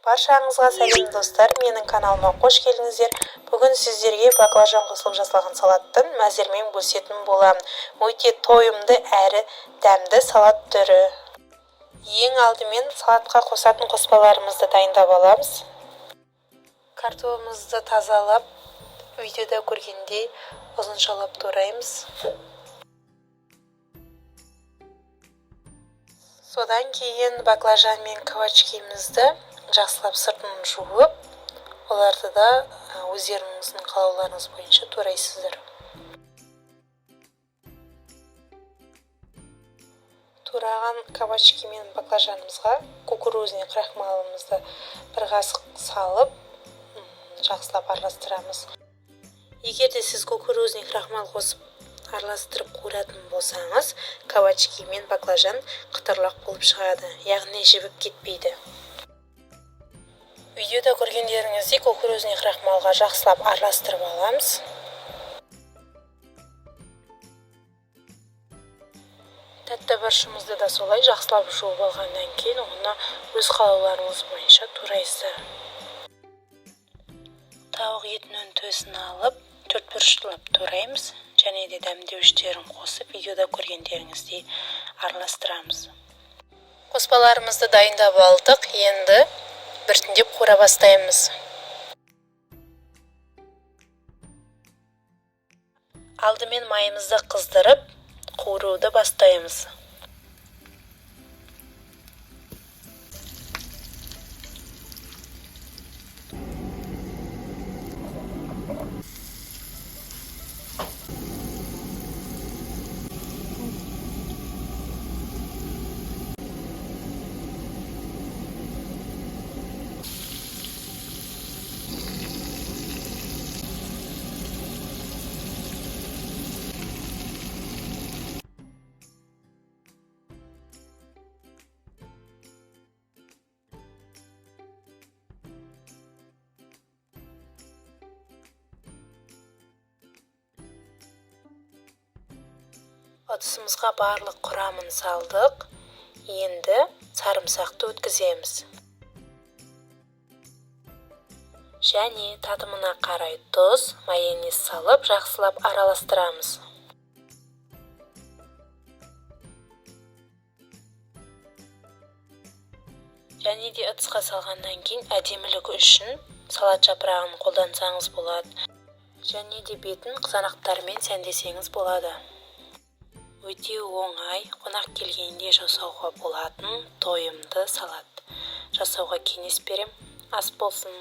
Баршаңызға сәлем, достар! Менің каналыма қош келдіңіздер. Бүгін сіздерге баклажан қосылып жасалған салаттың мәзірімен бөлісетін боламын. Өте тойымды әрі дәмді салат түрі. Ең алдымен салатқа қосатын қоспаларымызды дайындап аламыз. Картобымызды тазалап, видеода көргендей ұзыншалап тураймыз. Содан кейін баклажан мен кабачкимізді жақсылап сыртын жуып, оларды да өздеріңіздің қалауларыңыз бойынша турайсыздар. Тураған кабачки мен баклажанымызға кукурузный крахмалымызды бір қасық салып, жақсылап араластырамыз. Егер де сіз кукурузный крахмал қосып араластырып қуыратын болсаңыз, кабачки мен баклажан қытырлақ болып шығады, яғни жібіп кетпейді. Видеода көргендеріңіздей, кукурузный крахмалға жақсылап араластырып аламыз. Тәтті бұрышымызды да солай жақсылап жуып алғаннан кейін оны өз қалауларыңыз бойынша турайсыздар. Тауық етінің төсін алып, төрт бұрыштылап тураймыз және де дәмдеуіштерін қосып, видеода көргендеріңіздей араластырамыз. Қоспаларымызды дайындап алдық, енді біртіндеп қуыра бастаймыз. Алдымен майымызды қыздырып, қуыруды бастаймыз. Ыдысымызға барлық құрамын салдық. Енді сарымсақты өткіземіз. Және татымына қарай тұз, майонез салып, жақсылап араластырамыз. Және де ыдысқа салғаннан кейін әдемілігі үшін салат жапырағын қолдансаңыз болады. Және де бетін қызанақтармен сәндесеңіз болады. Өте оңай, қонақ келгенде жасауға болатын тойымды салат. Жасауға кеңес берем. Ас болсын.